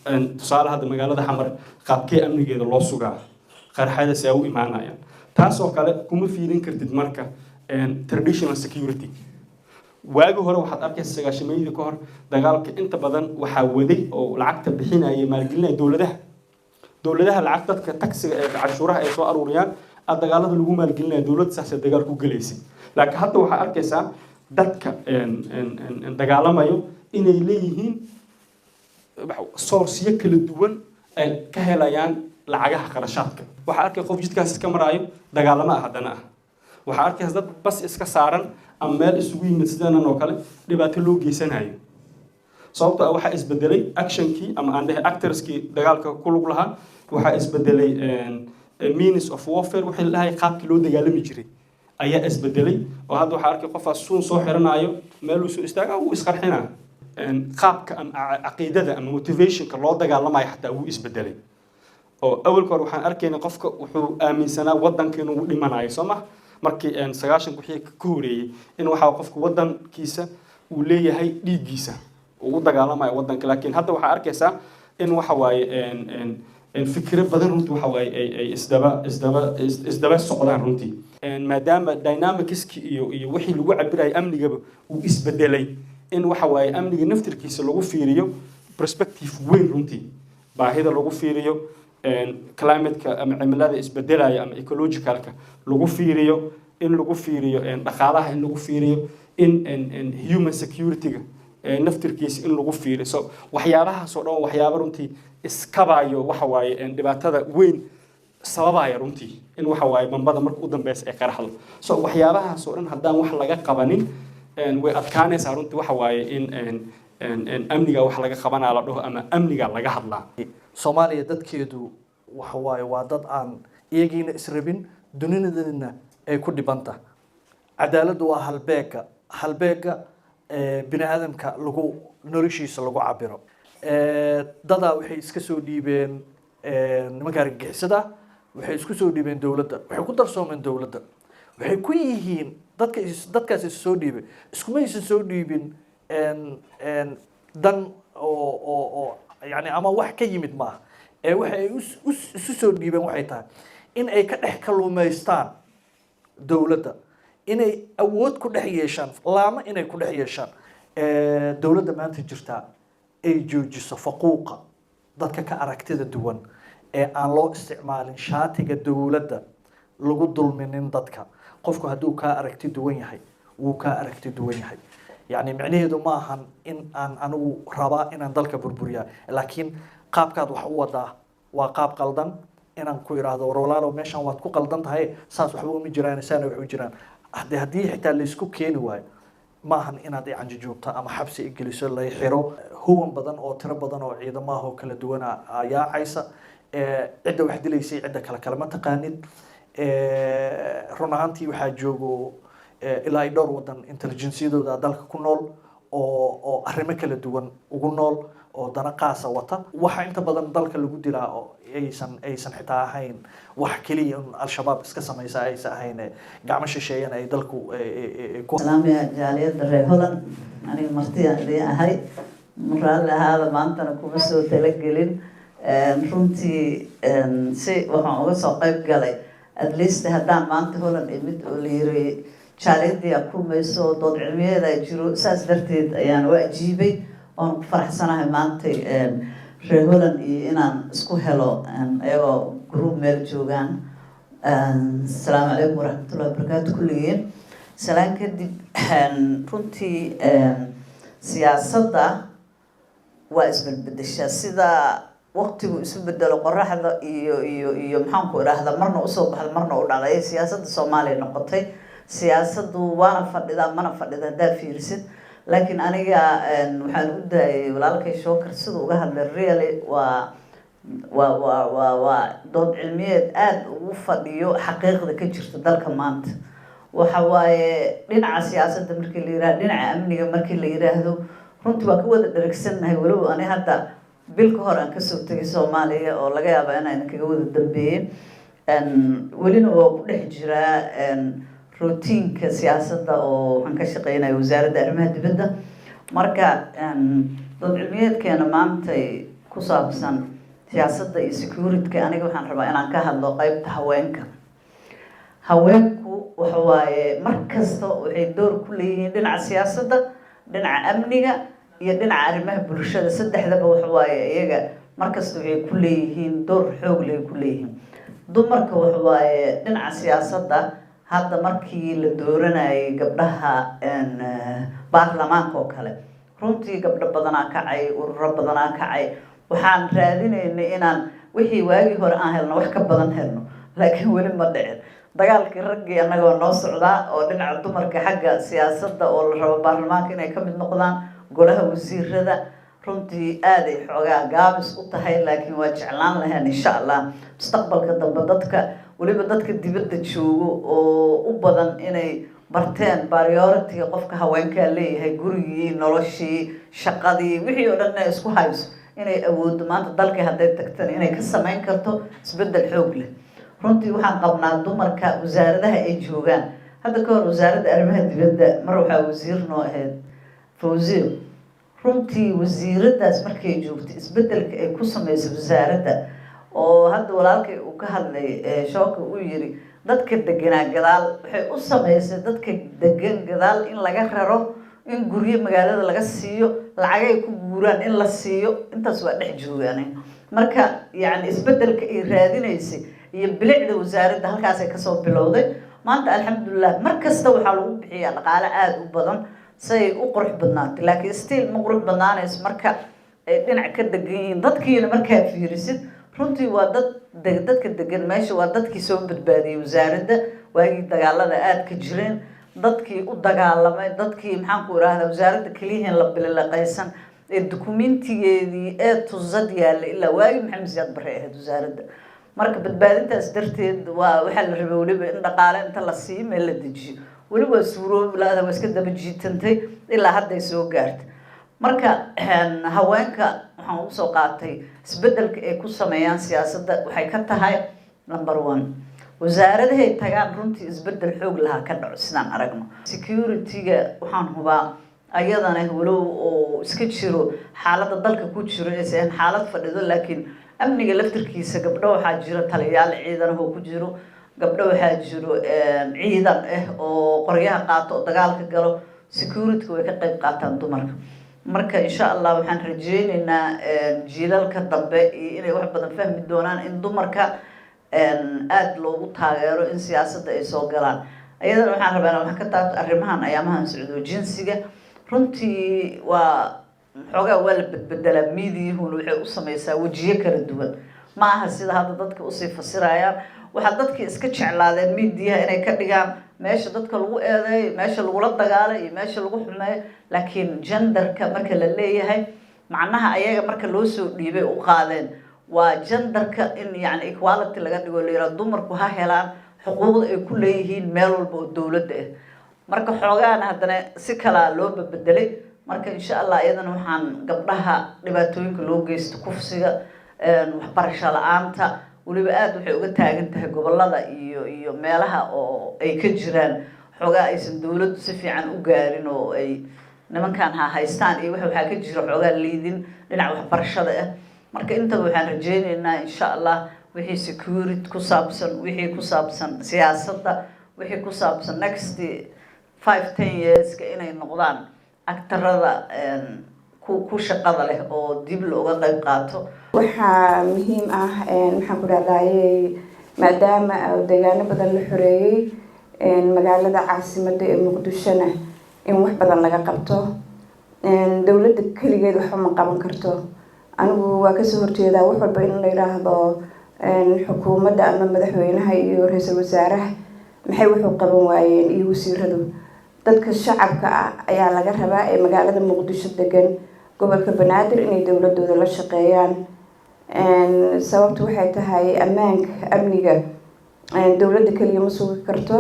Tusaale, hadda magaalada Xamar qaabkee amnigeeda loo sugaa? Qarxada see u imaanayaan? Taasoo kale kuma fiirin kartid. Marka traditional security waagi hore waxaad arkaysa, 90-meeyadii ka hor, dagaalka inta badan waxaa waday oo lacagta bixinaya, maalgelinaya dowladaha. Dowladaha lacag dadka taxiga ee cashuuraha ay soo aruuriyaan aa dagaalada lagu maalgelinaya. Dowladda saasay dagaal ku gelaysay. Laakiin hadda waxaa arkaysaa dadka dagaalamayo inay leeyihiin sourceyo kala duwan ay ka helayaan lacagaha qarashaadka. Waxaa arkay qof jidkaas iska maraayo, dagaalamo ah. Haddana ah waxaa arkaysa dad bas iska saaran ama meel isugu yimid sidaanan oo kale dhibaato loo geysanayo, sababtoo ah waxaa isbedelay actionkii ama aan dhehe actorskii dagaalka ku lug lahaa. Waxaa isbedelay means of warfare, wixii la dhahay qaabkii loo dagaalami jiray ayaa isbedelay, oo hadda waxaa arkay qofaas suun soo xiranaayo, meeluu soo istaaga, wuu isqarxinaa. Qaabka ama caqiidada ama motivationka loo dagaalamayo xataa wuu isbedelay, oo awalka hore waxaan arkaynay qofka wuxuu aaminsanaa wadanka inuu dhimanayo, soo ma? Markii 90 wixii ka horeeyey, in waxaa qofka wadankiisa uu leeyahay, dhiiggiisa uu u dagaalamayo wadanka. Laakiin hadda waxaa arkaysaa in waxa waaye fikiro badan runtii waxa waaye ay isdaba socdaan runtii, maadaama dynamicski iyo wixii lagu cabirayay amnigaba uu isbedelay, in waxa waaye amniga naftirkiisa lagu fiiriyo perspective weyn runtii, baahida lagu fiiriyo, climateka ama cimilada isbedelaya ama ecologicalka lagu fiiriyo, in lagu fiiriyo dhaqaalaha, in lagu fiiriyo in human security-ga naftirkiisa in lagu fiiriyo. So waxyaabahaas oo dhan waxyaaba runtii iskabayo waxa waaye dhibaatada weyn sababaya runtii in waxa waaye bambada marka u dambeysa ay qaraxdo. So waxyaabahaas oo dhan haddaan wax laga qabanin, way adkaanaysaa runtii waxa waaye in amniga wax laga qabanaa la dhaho ama amniga laga hadlaa. Soomaaliya dadkeedu waxa waaye waa dad aan iyagiina israbin, dunidana ay ku dhibanta. Cadaaladdu waa halbeega bini aadamka lagu noloshiisa lagu cabiro. Dadaa waxay iska soo dhiibeen nimanka argagixisada, waxay isku soo dhiibeen dowladda, waxay ku darsoomeen dowladda, waxay ku yihiin dadka dadkaas is soo dhiibay. Iskuma aysan soo dhiibin dan oo yani ama wax ka yimid maaha ee waxa ay isu soo dhiibeen waxay tahay in ay ka dhex kaluumaystaan dowladda, inay awood ku dhex yeeshaan, laamo inay ku dhex yeeshaan. Dowladda maanta jirtaa ay joojiso faquuqa dadka ka aragtida duwan ee aan loo isticmaalin shaatiga dowladda, lagu dulminin dadka. Qofku hadduu kaa aragti duwan yahay, wuu kaa aragti duwan yahay. Yani micnaheedu ma ahan in aan anigu rabaa inaan dalka burburiyaa, laakiin qaabkaad wax u wadaa waa qaab qaldan. Inaan ku idhaahdo, "War walaalow, meeshan waad ku qaldan tahay, saas waxba uma jiraan, saana wax u jiraan." Haddii xitaa laysku keeni waayo, ma ahan inaad i canjajoogto ama xabsi i geliso, lay xiro. Huwan badan oo tiro badan oo ciidamaha oo kala duwana yaacaysa. Cidda wax dilaysay cidda kale kalema taqaanid. Run ahaantii waxaa joogo ilaa iyo dhowr wadan intelligenceyadooda dalka ku nool oo arrimo kala duwan ugu nool oo dana qaasa wata. Waxa inta badan dalka lagu dilaa oo aysan xitaa ahayn wax keliya in Al-Shabaab iska samaysa aysan ahayn, gacmo shisheeyana ay dalku ku Salaamaya jaaliyadda reer Holland. Aniga martiyaan idin ahay, raalli ahaada, maantana kuma soo talagelin runtii. Si waxaan uga soo qayb galay, at least haddaan maanta Holland imid oo la yiri jaaliyadii aa kulmayso, dood cilmiyeed ay jiro, saas darteed ayaan u ajiibay. Oon ku faraxsanahay maantay reer Holland iyo inaan isku helo iyagoo group meel joogaan. Asalaamu calaykum waraxmatullahi wabarakaatu kulligeen. Salaan kadib, runtii siyaasadda waa isbedbedeshaa sida waqtigu isu bedelo, qoraxda iyo maxaan ku idhaahda, marna usoo baxda, marna u dhacday. Siyaasadda Soomaaliya noqotay siyaasaddu waana fadhidaa, mana fadhida haddaa fiirisid. Laakiin aniga waxaan u daayay walaalkay Shookar siduu uga hadlay. Really waa dood cilmiyeed aada ugu fadhiyo xaqiiqda ka jirta dalka maanta. Waxa waaye dhinaca siyaasadda markii la yiraahdo, dhinaca amniga markii la yiraahdo, runtii waa ka wada dheragsannahay. Walow ani hadda bil ka hor aan kasoo tegay Soomaaliya oo laga yaaba inaan kaga wada dambeeyey, welina waa ku dhex jiraa routineka siyaasadda oo waxaan ka shaqeynaya wasaaradda arrimaha dibadda. Marka dood cilmiyeedkeena maantay Ku saabsan siyaasadda iyo security, aniga waxaan rabaa inaan ka hadlo qeybta haweenka. Haweenku waxa waaye mar kasta waxay door ku leeyihiin dhinaca siyaasadda, dhinaca amniga iyo dhinaca arrimaha bulshada. Saddexdaba waxa waaye iyaga mar kasta waxay ku leeyihiin door xoog leh ku leeyihiin. Dumarka waxa waaye dhinaca siyaasadda, hadda markii la dooranayay gabdhaha baarlamaanka oo kale, runtii gabdho badanaa kacay, ururo badanaa kacay. Waxaan raadinaynay inaan wixii waagii hore aan helno wax ka badan helno, laakiin weli ma dhicin. Dagaalkii raggii annagoo noo socdaa oo dhinaca dumarka xagga siyaasadda oo la rabo baarlamaanka inay ka mid noqdaan, golaha wasiirada, runtii aaday xoogaa gaabis u tahay, laakiin waa jeclaan lahayn, insha Allah, mustaqbalka dambe dadka, weliba dadka dibadda joogo oo u badan inay barteen priority-ga qofka haweenkaa leeyahay, gurigii, noloshii, shaqadii, wixii oo dhan inay isku hayso, inay awooddo maanta dalkii hadday tagtana inay ka samayn karto isbeddel xoog leh. Runtii waxaan qabnaa dumarka wasaaradaha ay joogaan. Hadda ka hor Wasaaradda Arrimaha Dibadda mar waxaa wasiir noo ahayd Fawziyo. Runtii wasiiradaas markay joogtay, isbeddelka ay ku sameysay wasaaradda oo hadda walaalkay uu ka hadlay, Shooka uu yiri dadka deganaa gadaal, waxay u sameysay dadka degan gadaal in laga raro, in guryo magaalada laga siiyo, lacagay ku guuraan in la siiyo. Intaas waa dhex joogaan. Marka yacni isbeddelka ay raadinaysay iyo bilicda wasaaradda halkaasay kasoo bilowday. Maanta alxamdulilah mar kasta waxaa lagu bixiyaa dhaqaale aada u badan say u qurux badnaatay, laakiin still ma qurux badnaanayso marka ay dhinac ka degan yihiin dadkiina. Markaa fiirisid, runtii waa dad dadka degan meesha waa dadkii soo badbaadiyey wasaaradda waagii dagaalada aada ka jireen, dadkii u dagaalamay, dadkii, maxaan ku irahdaa, wasaaradda keliyahin la bililaqaysan ee dukumentigeedii ee tuzad yaalla ilaa waagii Maxamed Siyaad Barre ahayd wasaaradda. Marka badbaadintaas darteed waa waxaa la rabay weliba in dhaqaale inta la siiyo meel la dejiyo. Weli waa suuroobi la-da, waa iska daba jiitantay ilaa hadday soo gaartay. Marka haweenka waxaan ugu soo qaatay isbeddelka ay ku sameeyaan siyaasadda waxay ka tahay number one. Wasaaradahay tagaan runtii isbeddel xoog lahaa ka dhaco sidaan aragno. Security-ga waxaan hubaa ayadana, walow oo iska jiro xaaladda dalka ku jiro aysan xaalad fadhido, laakiin amniga laftirkiisa gabdho waxaa jiro taliyaal ciidan oo ku jiro, gabdho waxaa jiro ciidan ah oo qoryaha qaato oo dagaalka galo. Security-ga way ka qayb qaataan dumarka. Marka insha Allah waxaan rajeyneynaa jiilalka dambe iyo inay wax badan fahmi doonaan in dumarka aada loogu taageero in siyaasadda ay soo galaan. Iyadana waxaan rabaa inaan wax ka taabto arrimahan ayaamahan socdo, jinsiga. Runtii waa xoogaa waa la bedbedelaa, miidiyuhuna waxay u sameysaa wejiyo kala duwan. Ma aha sida hadda dadka usii fasirayaan. Waxaa dadkii iska jeclaadeen miidiyaha inay ka dhigaan meesha dadka lagu eedeeyo, meesha lagula dagaalay iyo meesha lagu xumeeyo. Laakiin genderka marka la leeyahay, macnaha ayaga marka loo soo dhiibay u qaadeen waa genderka in yani equality laga dhigo, la yiraahdo dumarku ha helaan xuquuqda ay ku leeyihiin meel walba oo dowladda ah. Marka xoogaana haddana si kalaa loo babedelay. Marka insha Allah iyadana waxaan gabdhaha dhibaatooyinka loo geysto, kufsiga, waxbarasho la-aanta, weliba aada waxay uga taagan tahay gobolada iyo meelaha oo ay ka jiraan xoogaa aysan dowladdu si fiican u gaarin oo ay nimankan ha haystaan iyo waxaa ka jira xoogaa liidin dhinaca waxbarashada ah. Marka intaba waxaan rajeyneynaa insha Allah wixii security ku saabsan, wixii ku saabsan siyaasadda, wixii ku saabsan next 5-10 yearska inay noqdaan actorada ku shaqada leh oo dib looga qayb qaato. Waxaa muhiim ah, maxaan ku dhahdaye, maadaama deegaano badan la xoreeyey, magaalada caasimada ee Muqdishona in wax badan laga qabto. Dowladda keligeed waxba ma qaban karto. Anigu waa kasoo horjeedaa wax walba in la yidhaahdo xukuumadda ama madaxweynaha iyo ra-iisul wasaaraha maxay wuxuu qaban waayeen iyo wasiiradu. Dadka shacabka ah ayaa laga rabaa ee magaalada Muqdisho degan, gobolka Banaadir, inay dowladooda la shaqeeyaan. Sababtu waxay tahay ammaanka, amniga dowladda keliya ma sugi karto.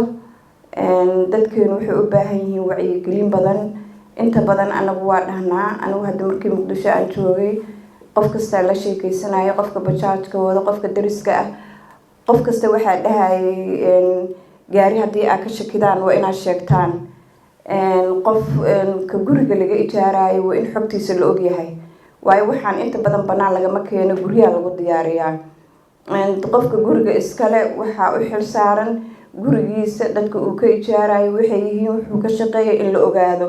Dadkeenu waxay u baahan yihiin wacyigelin badan. Inta badan anagu waa dhahnaa, anigu hadda markii Muqdisho aan joogay qof kastaa la sheekeysanayo, qofka bajaajka wado, qofka dariska ah, qof kasta waxaa dhahayay gaari haddii aad ka shakidaan waa inaad sheegtaan. Qof ka guriga laga ijaarayo waa in xogtiisa la ogyahay. Waayo, waxaan inta badan banaan lagama keeno, guryaha lagu diyaariyaa. Qofka guriga iskale waxaa u xil saaran gurigiisa dadka uu ka ijaarayo waxay yihiin, wuxuu ka shaqeeya in la ogaado,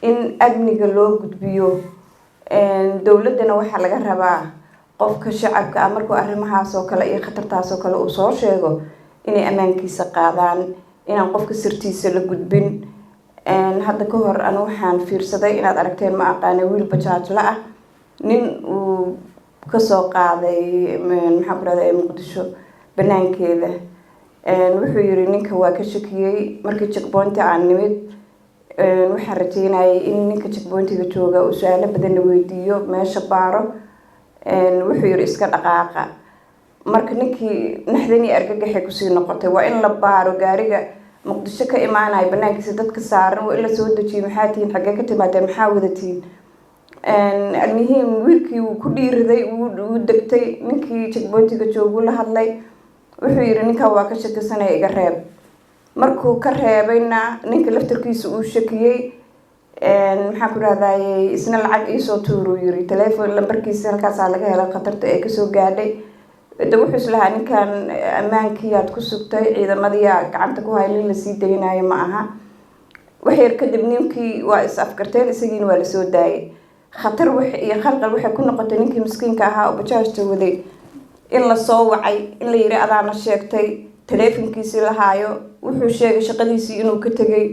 in amniga loo gudbiyo. Dowladdana waxaa laga rabaa qofka shacabka ah markuu arrimahaas oo kale iyo khatartaas oo kale uu soo sheego inay ammaankiisa qaadaan, inaan qofka sirtiisa la gudbin. Hadda ka hor anu waxaan fiirsaday, inaad aragteen ma aqaana, wiil bajaajla ah nin uu kasoo qaaday, maxaan ku rahday, Muqdisho banaankeeda. Wuxuu yiri ninka waa ka shakiyey markii checkpoint aan nimid. Waxaan rajeynayay in ninka checkpointiga jooga uu su-aalo badanna weydiiyo, meesha baaro. Wuxuu yiri iska dhaqaaqa. Marka ninkii naxdin iyo argagaxay kusii noqotay. Waa in la baaro gaariga Muqdisho ka imaanaya banaankiisa, dadka saaran waa in la soo dejiyo. Maxaa tihiin? Xaggee ka timaadeen? Maxaa wadatiin? Almuhiim, wiilkii wuu ku dhiiriday, wuu degtay. Ninkii checkpointiga joogu la hadlay. Wuxuu yiri ninkan waa ka shakisanaya, iga reeb. Markuu ka reebayna ninka laftarkiisa uu shakiyey. Maxaan ku rahdaayey, isna lacag iisoo tuuruu yiri. Telefon lambarkiisa halkaasaa laga helay khatarta ee kasoo gaadhay. De wuxuu islahaa ninkan ammaankii aad ku sugtay, ciidamadiyaa gacanta ku hay, nin lasii daynayo ma aha. Wax yar kadib ninkii waa is afgarteen, isagiina waa lasoo daayay. Khatar iyo khalqal waxay ku noqotay ninkii miskiinka ahaa oo bajaajta waday in lasoo wacay, in la yiri adaana sheegtay, taleefonkiisii lahaayo. Wuxuu sheegay shaqadiisii inuu ka tegay,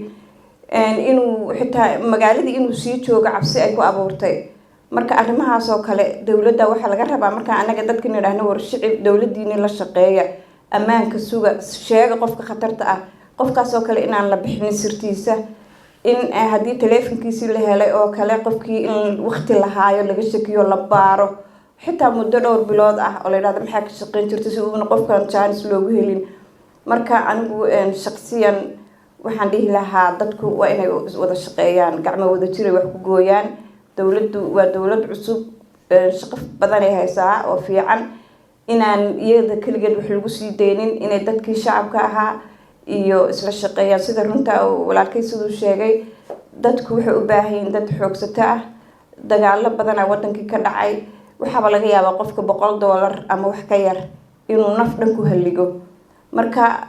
inuu xitaa magaaladii inuu sii joogo cabsi ay ku abuurtay. Marka arrimahaas oo kale dowladda waxaa laga rabaa, markaa anaga dadka nidhaahno war shicib, dowladiini la shaqeeya, ammaanka suga, sheega qofka khatarta ah, qofkaas oo kale inaan la bixinin sirtiisa, in haddii taleefonkiisii la helay oo kale qofkii in waqti lahaayo, laga shakiyo, la baaro xitaa muddo dhowr bilood ah, oo la yidhahdo maxaa ka shaqeyn jirta, si uuna qofkan jaanis loogu helin. Marka anigu shaqsiyan waxaan dhihi lahaa dadku waa inay wada shaqeeyaan, gacmo wada jiray wax ku gooyaan. Dowladdu waa dowlad cusub, shaqo badanay haysaa oo fiican. Inaan iyada keligeed wax lagu sii deynin, inay dadkii shacabka ahaa iyo isla shaqeeyaan. Sida runta walaalkay siduu sheegay, dadku waxay u baahan yihiin dad xoogsato ah. Dagaalo badanaa wadankii ka dhacay. Waxaaba laga yaabaa qofka $100 ama wax ka yar inuu naf dhan ku halligo. Marka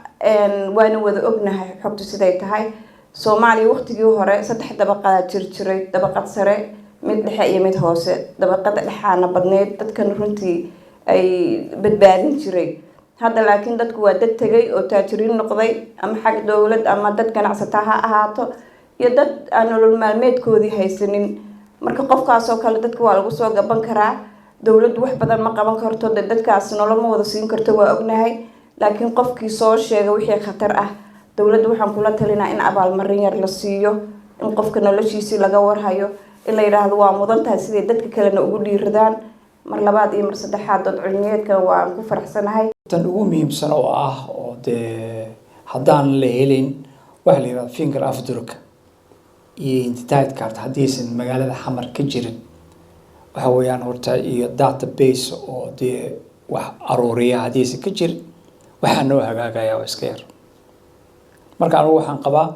waana wada ognahay xogtu siday tahay. Soomaaliya waqtigii hore saddex dabaqadaa jir jiray: dabaqad sare, mid dhexe iyo mid hoose. Dabaqada dhexaana badneyd dadkan runtii ay badbaadin jiray. Hadda laakiin dadku waa dad tegay oo taajiriin noqday, ama xag dowlad ama dad ganacsata ha ahaato, iyo dad aan nolol maalmeedkoodii haysanin. Marka qofkaas oo kale dadka waa lagu soo gaban karaa. Dowladdu wax badan ma qaban karto, de dadkaas nolol ma wada siin karto, waa ognahay. Laakiin qofkii soo sheega wixii khatar ah, dowladda waxaan kula talinaa in abaalmarin yar la siiyo, in qofka noloshiisii laga warhayo, in la yidhaahdo waa mudan tahay, siday dadka kalena ugu dhiiradaan. Mar labaad iyo mar saddexaad, dood cilmiyeedkan waan ku faraxsanahay. Tan ugu muhiimsan oo ah oo dee haddaan la helin waxa la yidhahda vingerafdruk iyo identiteitskaart, haddiisan magaalada Xamar ka jirin, waxa weeyaan horta, iyo database oo dee wax aruuriya haddiisan ka jirin, waxaa noo hagaagaya oo iska yar. Marka anigu waxaan qabaa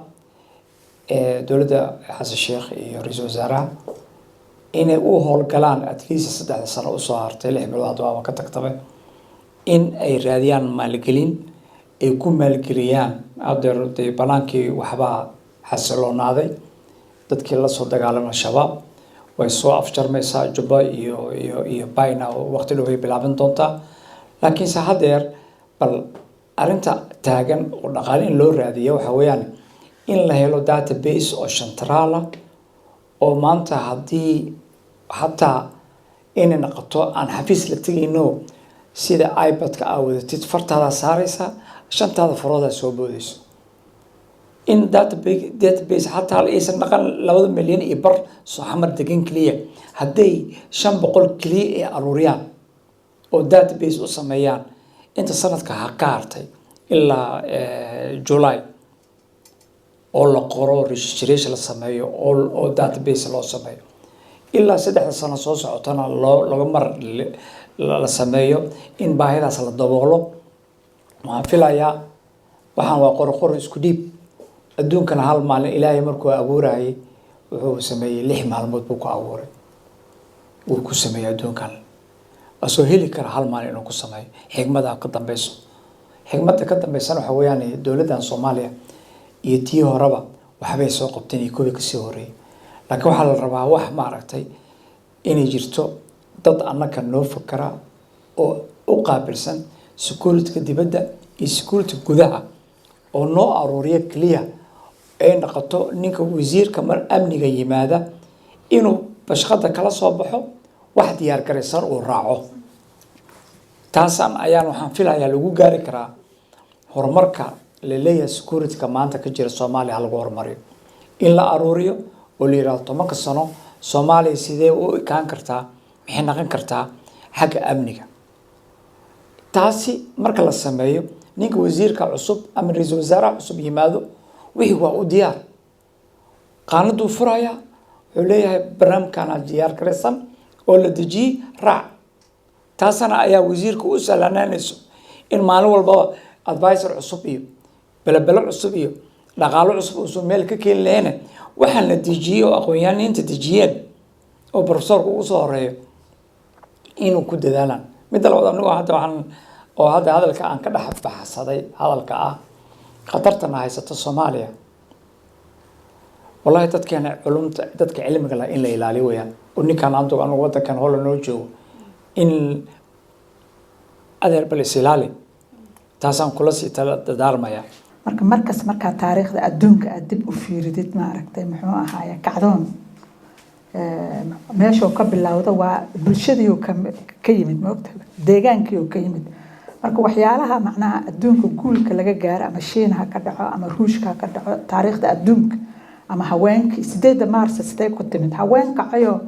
dowladda Xasan Sheekh iyo ra-iisul wasaaraha inay u howlgalaan at least 3da sano usoo hartay, 6 bilood waaba ka tagtaba, in ay raadiyaan maalgelin ay ku maalgeliyaan. Adeer, dee banaankii waxbaa xasiloonaaday, dadkii lasoo dagaalama Shabaab way soo afjarmaysaa. Jubba iyo bayna waqti dhow ay bilaaban doontaa. Laakiinse haddeer bal arrinta taagan oo dhaqaale in loo raadiya waxa weeyaan in la helo database oo central ah, oo maanta haddii xataa inay noqoto aan xafiis la tegayno, sida iPadka aa wadatid, fartaadaa saaraysa, shantaada faroodaa soo boodayso, in database xataa aysan dhaqan 2.5 milyan soo Xamar degan keliya, hadday 500 keliya ay aruuriyaan oo database u sameeyaan inta sanadka ha ka hartay ilaa July, oo la qoro, registration la sameeyo, oo database loo sameeyo ilaa 3da sano soo socotana loo laga mar la sameeyo, in baahidaas la daboolo. Waxaan filayaa waxaan waa qorqor isku dhiib. Adduunkana hal maalin Ilaahay markuu abuurayay wuxuu sameeyey, 6 maalmood buu ku abuuray. Wuu ku sameeyey adduunkan, asoo heli kara hal maalin inuu ku sameeyo. Xigmada ka dambeyso, xigmadda ka dambeysana waxa weeyaan dowladdan Soomaaliya iyo tii horeba waxbay soo qabteen iyo kuwii kasii horeeyey, laakiin waxaa la rabaa wax maaragtay inay jirto dad annaka noo fakara oo u qaabilsan security-ga dibadda iyo security gudaha oo noo aruuriya. Keliya ay noqoto ninka wasiirka mar amniga yimaada inuu bashqada kala soo baxo, wax diyaar garaysan uu raaco. Taasaan ayaan waxaan filayaa lagu gaari karaa horumarka la leeyahay. Security-ga maanta ka jira Soomaaliya ha lagu horumariyo in la aruuriyo oo la yidhahdo 10-ka sano Soomaaliya sidee u ekaan kartaa, maxay noqon kartaa xagga amniga. Taasi marka la sameeyo, ninka wasiirka cusub ama ra-iisul wasaaraha cusub yimaado, wixii waa u diyaar, qaanaduu furayaa, wuxuu leeyahay barnaamijkaana diyaar garaysan oo la dejiyey, raac. Taasana ayaa wasiirka u sahlanaanayso in maalin walbaba advisor cusub iyo belebelo cusub iyo dhaqaalo cusub uusan meel ka keeni lahayne, waxaan la dejiyey oo aqoon-yahaniinta dejiyeen oo professorka ugu soo horeeyo inuu ku dadaalaan. Midda labaad, anigu hadda waxaan oo hadda hadalka aan ka dhex baxsaday hadalka ah khatartana haysato Soomaaliya, wallahi dadkeena culumta, dadka cilmiga lah in la ilaaliyo weyaan. Oo ninkan hadda anigu wadankan Holland noo joogo in adeer bal is ilaali, taasaan kula sii tala dadaarmaya. Marka markas markaa taariikhda adduunka aad dib u fiiridid, maaragtay, muxuu ahaaye, kacdoon meeshuu ka bilowda waa bulshadii ka yimid, maogta, deegaankii ka yimid. Marka waxyaalaha macnaha adduunka guulka laga gaaro, ama Shiina ha ka dhaco ama Ruushka ha ka dhaco, taariikhda adduunka ama haweenkii 8-da Maarsa sidee ku timid? Haween kacayoo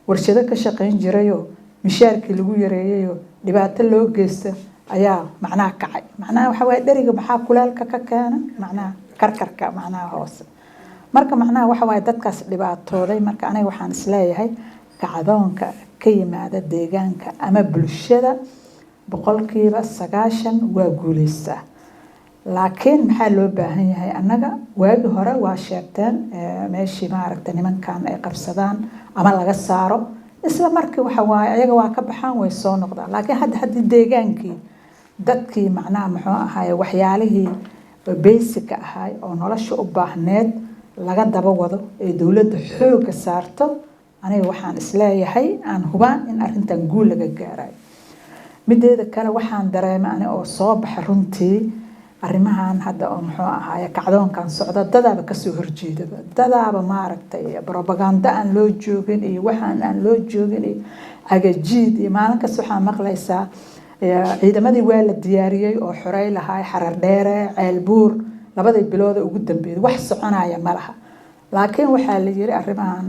warshado ka shaqayn jirayoo mishaarkii lagu yareeyayoo dhibaato loo geysta ayaa macnaha kacay. Macnaha waxa waaye dheriga maxaa kuleelka ka keena? Macnaha karkarka macnaha hoose. Marka macnaha waxa waaye dadkaas dhibaatooday. Marka aniga waxaan isleeyahay kacdoonka ka yimaada deegaanka ama bulshada 90% waa guuleystaa. Laakiin maxaa loo baahan yahay? Annaga waagi hore waa sheegteen, meeshii maaragta nimankan ay qabsadaan ama laga saaro, isla markii waxa waaye ayaga waa ka baxaan, way soo noqdaan. Laakiin hadda haddii deegaankii dadkii macnaha muxuu ahaye waxyaalihii basic ahay oo nolosha u baahneed laga daba wado ee dowladda xoogga saarto, aniga waxaan isleeyahay aan hubaan in arrintan guul laga gaarayo. Mideeda kale, waxaan dareemay ani oo soo baxa runtii arrimahan hadda oo muxuu ahaaye kacdoonkan socda, dadaaba kasoo horjeedaba, dadaaba maaragtay propaganda aan loo joogin iyo waxaan aan loo joogin iyo cagajiid iyo maalin kasta waxaa maqlaysaa ciidamadii waa la diyaariyey oo xorey lahaa Xarar Dheere, Ceelbuur, labadii bilooda ugu dambeeyay wax soconaya ma laha. Laakiin waxaa la yiri arrimahan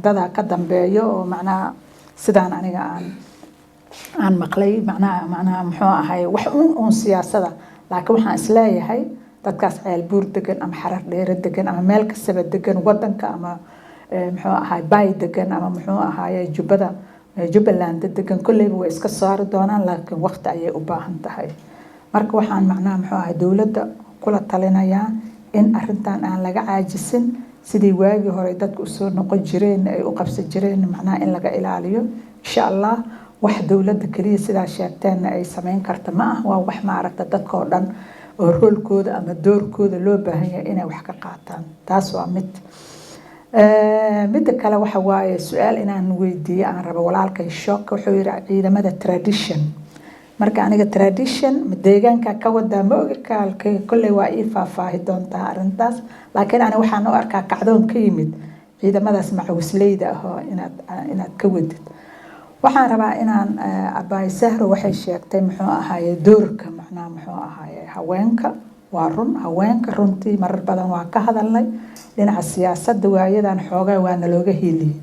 dadaa ka dambeeyo oo macnaha sidaan aniga aan maqlay macnaha muxuu ahay wax uun siyaasada. Laakiin waxaan isleeyahay dadkaas Ceelbuur degan ama Xarar Dheere degan ama meel kastaba degan wadanka ama muxuu ahay Bay degan ama muxuu ahaye Jubbada, Jubbaland degan, kolleyba way iska saari doonaan, laakiin waqti ayay u baahan tahay. Marka waxaan macnaha muxuu ahay dowladda kula talinayaa in arrintan aan laga caajisin, sidii waagii hore dadku usoo noqon jireen ay u qabsan jireen, macnaha in laga ilaaliyo insha Allah. Wax dowladda keliya sidaa sheegteenna ay sameyn karta ma ah, waa wax maaragta dadka oo dhan oo roolkooda ama doorkooda loo baahan yahay inay wax ka qaataan. Taas waa mid. Midda kale waxa waaye su-aal inaan weydiiyo aan rabo walaalkay Shock. Wuxuu yiri ciidamada tradition. Marka aniga tradition ma deegaanka ka wadaa ma ogi kaalkay, kolley waa ii faahfaahi doontaa arrintaas. Laakiin aniga waxaan u arkaa kacdoon ka yimid ciidamadaas macawisleyda ah oo inaad ka wadid. Waxaan rabaa inaan abaay Sahro waxay sheegtay muxuu ahaaye doorka macnaha muxuu ahaaye haweenka. Waa run, haweenka runtii marar badan waa ka hadalnay dhinaca siyaasadda. Waayadan xoogaa waa nalooga hiiliyey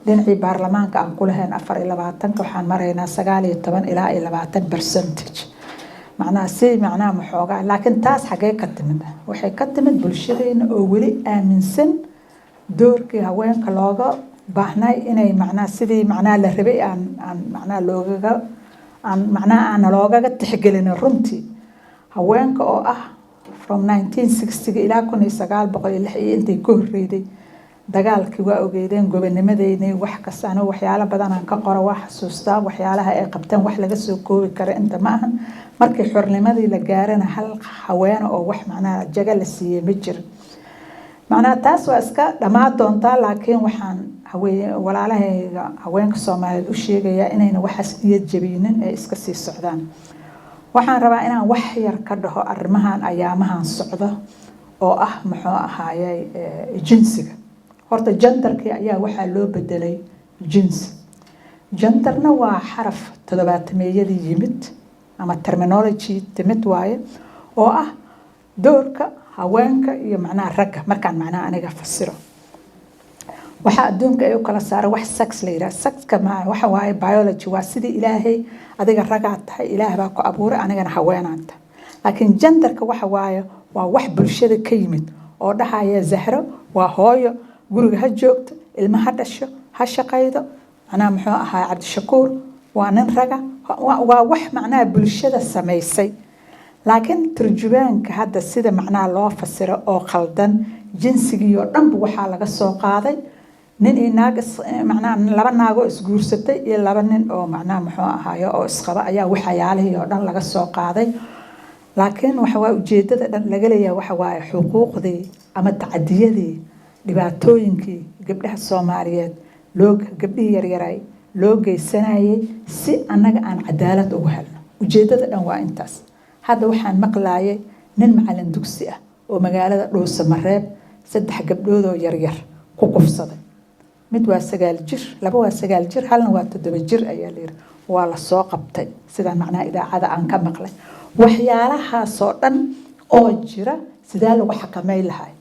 dhinacii baarlamaanka aan ku lahayn 24-ka, waxaan maraynaa 19 ilaa iyo 20 percentage, macnaha si macnaha maxoogaa. Laakiin taas xagee ka timid? Waxay ka timid bulshadeena oo weli aaminsan doorkii haweenka looga baahnay inay macnaha sidii macnaha la rabay aan macnaha loogaga aan macnaha aan loogaga tixgelin. Runtii haweenka oo ah from 1960 ilaa 1906 iyo intay ka horreyday. Dagaalkii waa ogeydeen, gobonimadeynii, wax kasta. Anigu waxyaalo badan aan ka qoro, waa xasuustaa waxyaalaha ay qabteen, wax laga soo koobi kara inta ma ahan. Markii xornimadii la gaarana, hal haweene oo wax macnaha jaga la siiyey ma jirin. Macnaha taas waa iska dhammaan doontaa, laakiin waxaan walaalahayga haweenka Soomaaliyeed u sheegayaa inayna waxaas niyad jabinin ee iska sii socdaan. Waxaan rabaa inaan wax yar ka dhaho arrimahan ayaamahan socdo oo ah, muxuu ahaayey, jinsiga. Horta genderkii ayaa waxaa loo bedelay jinsi. Genderna waa xaraf toddobaatameeyadii yimid ama terminology timid waaye, oo ah doorka haweenka iyo macnaha ragga. Markaan macnaha aniga fasiro, waxaa adduunka ay u kala saara wax sex la yidhaha. Sexka ma waxa waaye biology, waa sidii Ilaahay, adiga ragaad tahay, Ilaah baa ku abuuray, anigana haweenaan tahay. Laakiin genderka waxa waaye waa wax bulshada ka yimid oo dhahaya Zahro waa hooyo, guriga ha joogto, ilmo ha dhasho, ha shaqaydo. Macnaha muxuu ahaa, Cabdishakuur waa nin raga. Waa wax macnaha bulshada samaysay. Laakiin turjubaanka hadda sida macnaha loo fasiro oo khaldan, jinsigii oo dhanba waxaa laga soo qaaday nin iyo naag, macnaha laba naagoo isguursatay iyo laba nin oo macnaha muxuu ahaaye oo isqaba ayaa waxyaalihii oo dhan laga soo qaaday. Laakiin waxa waa ujeedada dhan laga leeyahay waxa waaye xuquuqdii ama tacadiyadii, dhibaatooyinkii gabdhaha Soomaaliyeed loo, gabdhihii yaryaray loo geysanayay, si annaga aan cadaalad ugu helno. Ujeedada dhan waa intaas. Hadda waxaan maqlaayay nin macalin dugsi ah oo magaalada Dhuusamareeb saddex gabdhood oo yaryar ku kufsaday. Mid waa 9 jir, laba waa 9 jir, halna waa 7 jir ayaa la yiri. Waa la soo qabtay, sida macnaha idaacada aan ka maqlay. Waxyaalahaasoo dhan oo jira sidee lagu xakameyn lahay?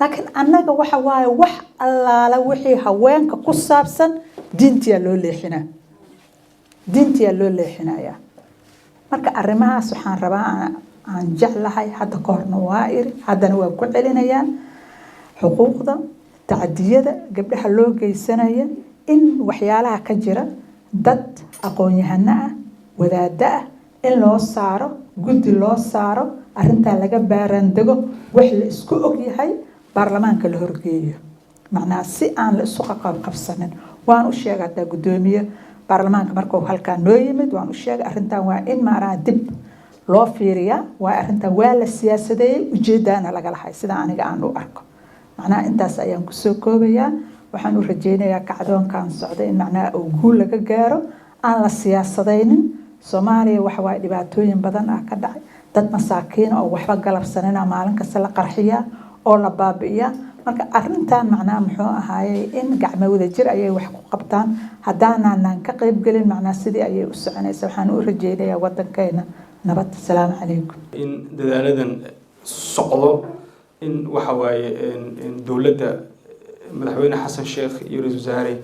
Laakiin annaga waxa waaye wax allaala wixii haweenka ku saabsan diintiyaa loo leexinaa, diintiyaa loo leexinayaa. Marka arrimahaas waxaan rabaa, aan jeclahay, hadda ka horna waa iri, haddana waa ku celinayaa, xuquuqda tacdiyada gabdhaha loo geysanaya in waxyaalaha ka jira dad aqoon-yahano ah, wadaado ah, in loo saaro guddi, loo saaro arrintaa, laga baaraandego, wax la isku og yahay baarlamaanka la horgeeyo, macnaha si aan la isu qabqabsanin. Waan u sheegay haddaa guddoomiye baarlamaanka markuu halkaa noo yimid, waan u sheegay arrintan waa in maaraha dib loo fiiriyaa. Waa arrintan waa la siyaasadeeyey, ujeeddaana laga lahay sida aniga aan u arko. Macnaha intaas ayaan kusoo koobayaa. Waxaan u rajeynayaa kacdoonkan socda in macnaha uu guul laga gaaro, aan la siyaasadaynin. Soomaaliya waxa waaye dhibaatooyin badan ah ka dhacay, dad masaakiina oo waxba galabsanina maalin kasta la qarxiyaa oo la baabi'iyaa. Marka arrintan macnaha muxuu ahaayey in gacmo wadajir ayay wax ku qabtaan. Haddaanaanan ka qaybgelin, macnaha sidii ayay u soconaysa. Waxaan u rajeynayaa wadankeena nabad. Asalaamu calaykum. In dadaaladan socdo in waxa waaye dowladda madaxweyne Xasan Sheekh iyo ra-iisul wasaare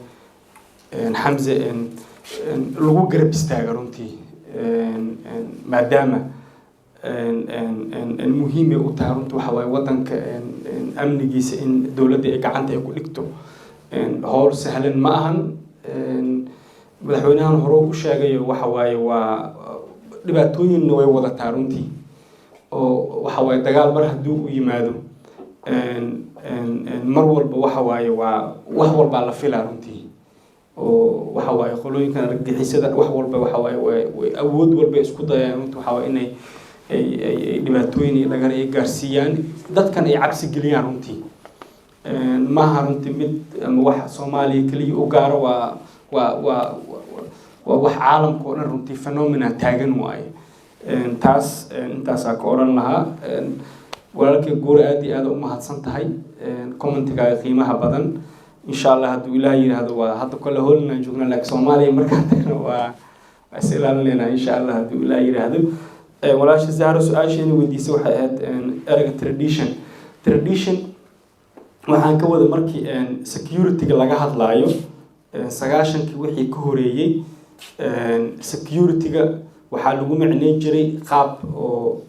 Xamse lagu garab istaaga runtii, maadaama muhiimay u tahay runtii. Waxa waaye waddanka amnigiisa in dowladda ay gacanta ay ku dhigto howl sahlan ma ahan. Madaxweynahan hore u sheegayo waxa waaye waa dhibaatooyinna way wadataa runtii, oo waxa waaye dagaal mar haddii u yimaado, mar walba waxa waaye waa wax walbaa la filaa runtii, oo waxa waaye qolooyinkan argagixisada wax walba waxa waaye way awood walba isku dayaan runtii, waxa waaye inay ay dhibaatooyin iyo dhagar ay gaarsiiyaan dadkan, ay cabsi geliyaan runtii. Maaha runtii mid ama wax Soomaaliya keliya u gaaro, waa wax caalamka oo dhan runtii phenomena taagan waaye. Taas intaasaa ka odhan lahaa. Walaalkay Guure, aad iyo aad u mahadsan tahay commentigaaga qiimaha badan. Insha Allah, hadduu Ilaah yidhaahdo, waa hadda kole Holland joognaa, laakiin Soomaaliya markaan tagno waa is ilaalinaynaa, insha Allah, hadduu Ilaah yidhaahdo. Walaasha Zahro su-aasheena weydiisay waxay ahayd ereyga tradition. Tradition waxaan ka wada markii security-ga laga hadlaayo, 90-kii wixii ka horeeyey security-ga waxaa lagu micneyn jiray qaab oo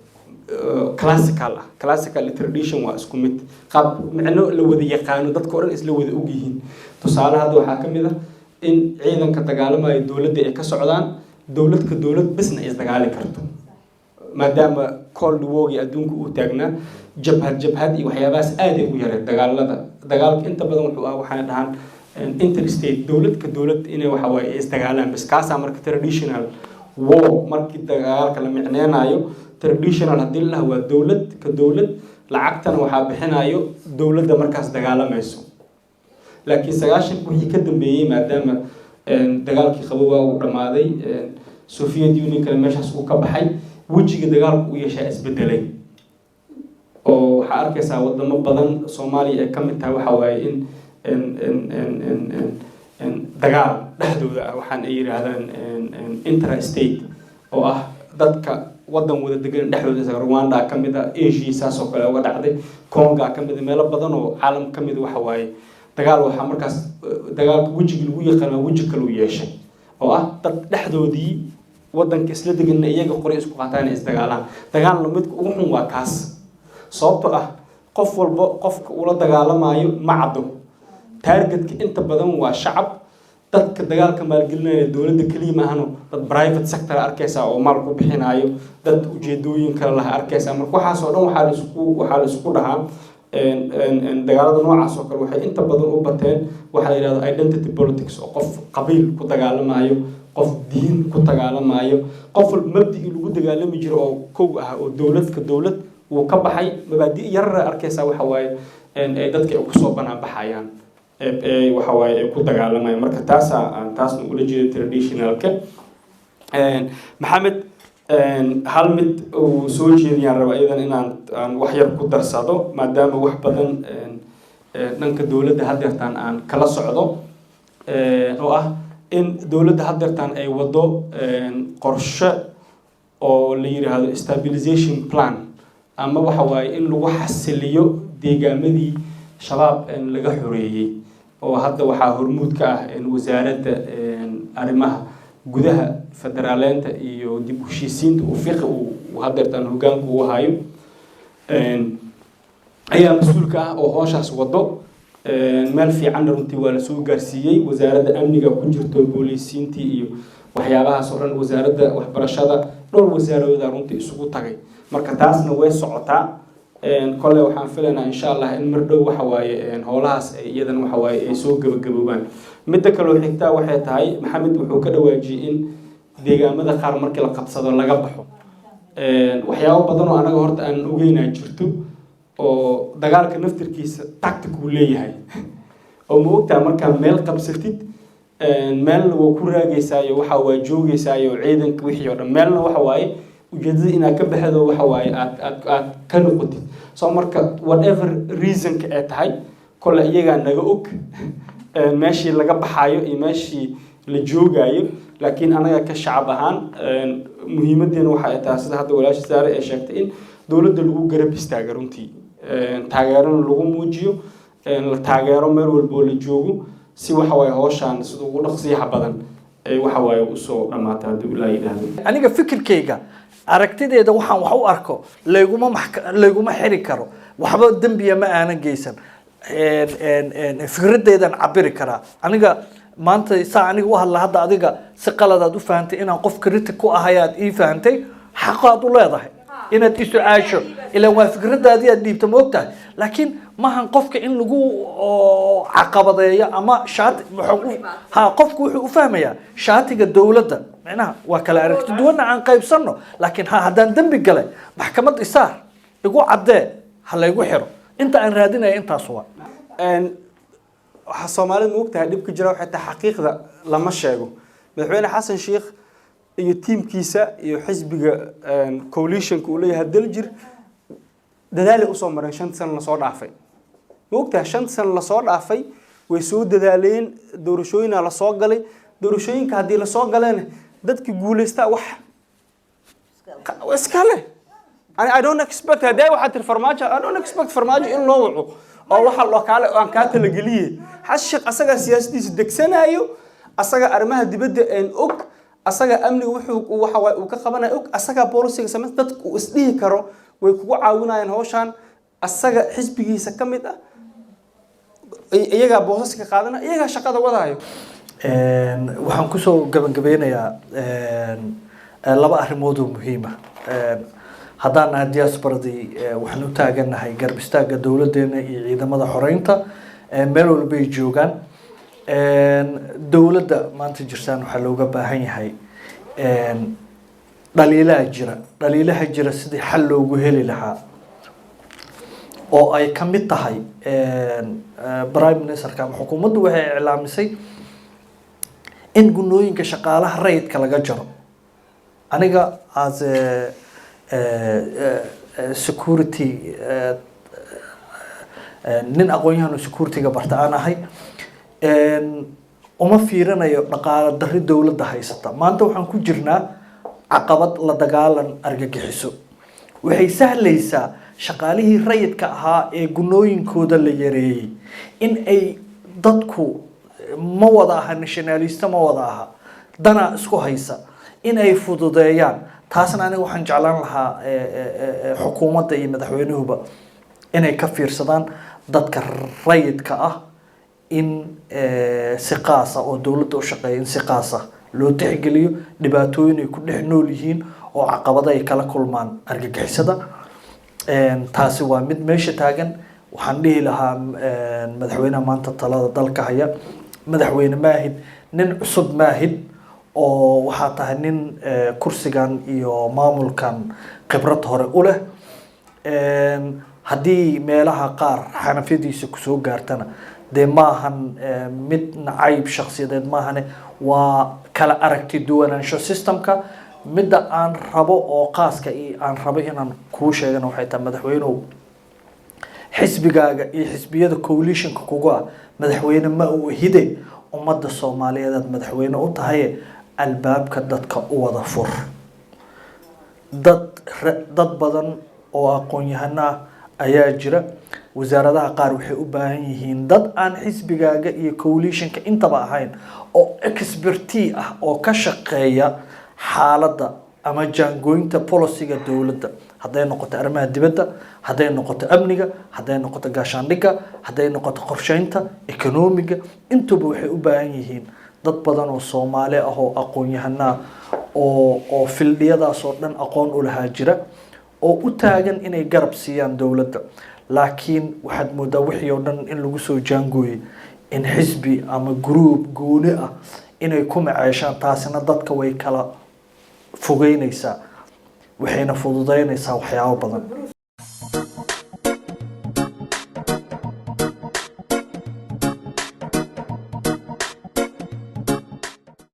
classical ah. Classical iyo tradition waa isku mid, qaab micno la wada yaqaano, dadka o dhan isla wada ogyihiin. Tusaale hadda waxaa ka mid ah in ciidanka dagaalamaya dowladda ay ka socdaan dowladka, dowlad bisna isdagaali karto. Maadaama Cold Wargii adduunka uu taagnaa, jabhad jabhad iyo waxyaabahaas aad ay u yareed dagaalada. Dagaalka inta badan wuxuu ah, waxaana dhahaan interstate, dowlad ka dowlad inay waxa waaye isdagaalaan bas. Kaasaa marka traditional war. Markii dagaalka la micneenaayo, traditional haddii la dhaho, waa dowlad ka dowlad, lacagtana waxaa bixinayo dowladda markaas dagaalamayso. Laakiin 90-ka wixii ka dambeeyey, maadaama dagaalkii qabowaa uu dhammaaday, Soviet Union kale meeshaas uu ka baxay, wejiga dagaalku u yeeshaa isbedelay, oo waxaa arkaysaa wadamo badan, Soomaaliya ay ka mid tahay, waxa waaye in dagaal dhexdooda ah, waxaan ay yidhaahdaan intra state, oo ah dadka wadan wada degan dhexdooda. Isaga Rwanda ka mid ah, Asia saas oo kale uga dhacday, Conga ka mid ah, meelo badan oo caalam ka mid waxa waaye dagaal. Waxaa markaas dagaalka wejigii lagu yaqaan waa weji kale uu yeeshay, oo ah dad dhexdoodii wadanka isla deganna iyaga qori isku qaataan, inay isdagaalaan. Dagaalna midka ugu xun waa kaas, sababtoo ah qof walba qofka ula dagaalamayo ma caddo. Targetka inta badan waa shacab. Dadka dagaalka maalgelinaya dowladda keliya maahano, dad private sector arkaysa oo maal ku bixinayo, dad ujeedooyin kale laha arkaysa. Marka waxaas oo dhan waxaa la isku dhahaa dagaalada noocaas oo kale waxay inta badan u bateen waxaa la yidhahdo identity politics, oo qof qabiil ku dagaalamayo, qof diin ku dagaalamayo, qof walba mabdigii lagu dagaalami jiro oo kow ah oo dowladka dowlad wuu ka baxay. Mabaadi yarara arkaysa waxa waaye ay dadka ay kusoo banaan baxayaan, waxa waaye ay ku dagaalamayaan. Marka taasaa aan taasna ula jeeda traditionalka. Maxamed hal mid uu soo jeediyaan raba iyadan inaan aan wax yar ku darsado, maadaama wax badan dhanka dowladda haddeertaan aan kala socdo, oo ah in dowladda haddeertaan ay wado qorshe oo la yiraahdo stabilization plan, ama waxa waaye in lagu xasiliyo deegaamadii Shabaab laga xoreeyey, oo hadda waxaa hormuud ka ah Wasaaradda Arrimaha Gudaha, Federaaleynta iyo Dib u Heshiisiinta, uu Fiqi uu haddeertaan hoggaanka uu hayo ayaa mas-uulka ah oo hooshaas wado. Meel fiicanna runtii waa lasoo gaarsiiyey. Wasaaradda Amniga ku jirto, boolisiintii iyo waxyaabahaas oo dhan, Wasaaradda Waxbarashada, dhowr wasaarooda runtii isugu tagay. Marka taasna way socotaa. Kolley waxaan filaynaa, insha Allah, in mar dhow waxa waaye howlahaas ay iyadana waxa waaye ay soo gabagaboobaan. Midda kaloo xigtaa waxay tahay, Maxamed wuxuu ka dhawaajiyey in deegaamada qaar markii la qabsado laga baxo. Waxyaabo badan oo anaga horta aan ogeynaa jirto, oo dagaalka naftirkiisa tactic uu leeyahay, oo ma ogtaha markaa meel qabsatid, meelna waa ku raagaysaayo, waxa waa joogeysaayo ciidanka wixii oo dhan, meelna waxa waaye ujeedada inaad ka baxdo, waxa waaye aad ka noqotid. So marka whatever reasonka ay tahay, kole iyagaa naga og meeshii laga baxaayo iyo meeshii la joogayo. Laakiin anaga ka shacab ahaan muhiimadeena waxa ay tahay, sida hadda walaasha Saare ay sheegtay, in dowladda lagu garab istaaga runtii, taageerona lagu muujiyo, la taageero meel walba oo la joogo, si waxa waaye howshaan sida ugu dhaqsiyaha badan ee waxa waaye usoo dhammaata, haddii Ilaa yidhaahdo. Aniga fikirkayga, aragtideeda, waxaan wax u arko layguma layguma xiri karo. Waxba dembiya ma aanan geysan, fikradeydan cabiri karaa. Aniga maanta saa aniga u hadla, hadda adiga si qaladaad u fahantay inaan qof critic ku ahay aad ii fahantay. Xaqaad u leedahay inaad i su-aasho, ilaan waa fikradaadii aad dhiibta, ma ogtahay? Laakiin maahan qofka in lagu caqabadeeyo ama shaati ha qofku wuxuu u fahmayaa shaatiga dowladda. Micnaha waa kala aragti duwanna, aan qaybsanno, laakiin ha haddaan dembi galay, maxkamad isaar, igu caddee, ha laygu xiro. Inta aan raadinaya intaas waa. Waxaa Soomaalida ma ogtahay dhibka jira waxay tahay xaqiiqda lama sheego. Madaxweyne Xasan Sheikh iyo tiimkiisa iyo xisbiga coalitionka uu leeyahay Daljir dadaalay usoo mareen 5-ta sano lasoo dhaafay. Ma ogtahay, 5-ta sano lasoo dhaafay way soo dadaaleen. Doorashooyinaa lasoo galay. Doorashooyinka haddii lasoo galeen, dadki guulaystaa wax iskale. I don't expect haddii waxaad tiri Farmaajo, I don't expect Farmaajo in loo waco oo waxa loo kaale aan kaa talageliye. Xasan Sheekh asagaa siyaasadiisa degsanayo, asaga arrimaha dibadda een og, asaga amniga wuxuu waxa waay uu ka qabanayo og, asagaa policyga samey, dadku uu isdhihi karo way kugu caawinayaan hawshaan, asaga xisbigiisa ka mid ah, iyagaa boosaska qaadana, iyagaa shaqada wadaayo. Waxaan kusoo gabagabeynayaa laba arrimood oo muhiima. Haddaan nahay diasporadii, waxaan u taagannahay garab istaagga dowladdeena iyo ciidamada xoreynta meel walbay joogaan. Dowladda maanta jirtaan waxaa looga baahan yahay dhaliilaha jira, dhaliilaha jira sidii xal loogu heli lahaa, oo ay ka mid tahay prime ministerka ama xukuumaddu waxay iclaamisay in gunooyinka shaqaalaha rayidka laga jaro. Aniga as a security, nin aqoon-yahan oo security-ga barta aan ahay, uma fiirinayo dhaqaalo darri dowladda haysata. Maanta waxaan ku jirnaa caqabad la dagaalan argagixiso. Waxay sahlaysaa shaqaalihii rayidka ahaa ee gunooyinkooda la yareeyey in ay dadku ma wada aha nationalist, ma wada aha, dana isku haysa in ay fududeeyaan. Taasna aniga waxaan jeclaan lahaa xukuumadda iyo madaxweynuhuba inay ka fiirsadaan dadka rayidka ah in si qaasa oo dowladda u shaqeeya in si qaasa loo tixgeliyo dhibaatooyin ay ku dhex nool yihiin oo caqabado ay kala kulmaan argagixisada. Taasi waa mid meesha taagan. Waxaan dhihi lahaa madaxweynaha maanta talada dalka haya, madaxweyne maahid, nin cusub maahid, oo waxaa tahay nin kursigan iyo maamulkan khibrad hore u leh. Haddii meelaha qaar xanafyadiisa kusoo gaartana, dee maahan mid nacayb shakhsiyadeed maahane, waa kala aragti duwanaansho systemka. Midda aan rabo oo qaaska iyo aan rabo inaan kuu sheegana waxay tahay, madaxweynuhu, xisbigaaga iyo xisbiyada coalitionka kugu ah madaxweyne ma uu hide, ummadda Soomaaliyeed aad madaxweyne u tahay. Albaabka dadka u wada fur. Dad badan oo aqoon-yahano ah ayaa jira. Wasaaradaha qaar waxay u baahan yihiin dad aan xisbigaaga iyo coalitionka intaba ahayn oo expertise ah oo ka shaqeeya xaaladda ama jaangooynta policyga dowladda, hadday noqoto arrimaha dibadda, hadday noqoto amniga, hadday noqoto gaashaandhigga, hadday noqoto qorsheynta economyga. Intuba waxay u baahan yihiin dad badan oo Soomaali ah oo aqoon-yahano ah oo fieldiyadaas oo dhan aqoon u lahaa jira oo u taagan inay garab siiyaan dowladda. Laakiin waxaad moodaa wixii oo dhan in lagu soo jaangooyey in xisbi ama group gooni ah inay ku maceeshaan. Taasina dadka way kala fogeynaysaa, waxayna fududeynaysaa waxyaabo badan.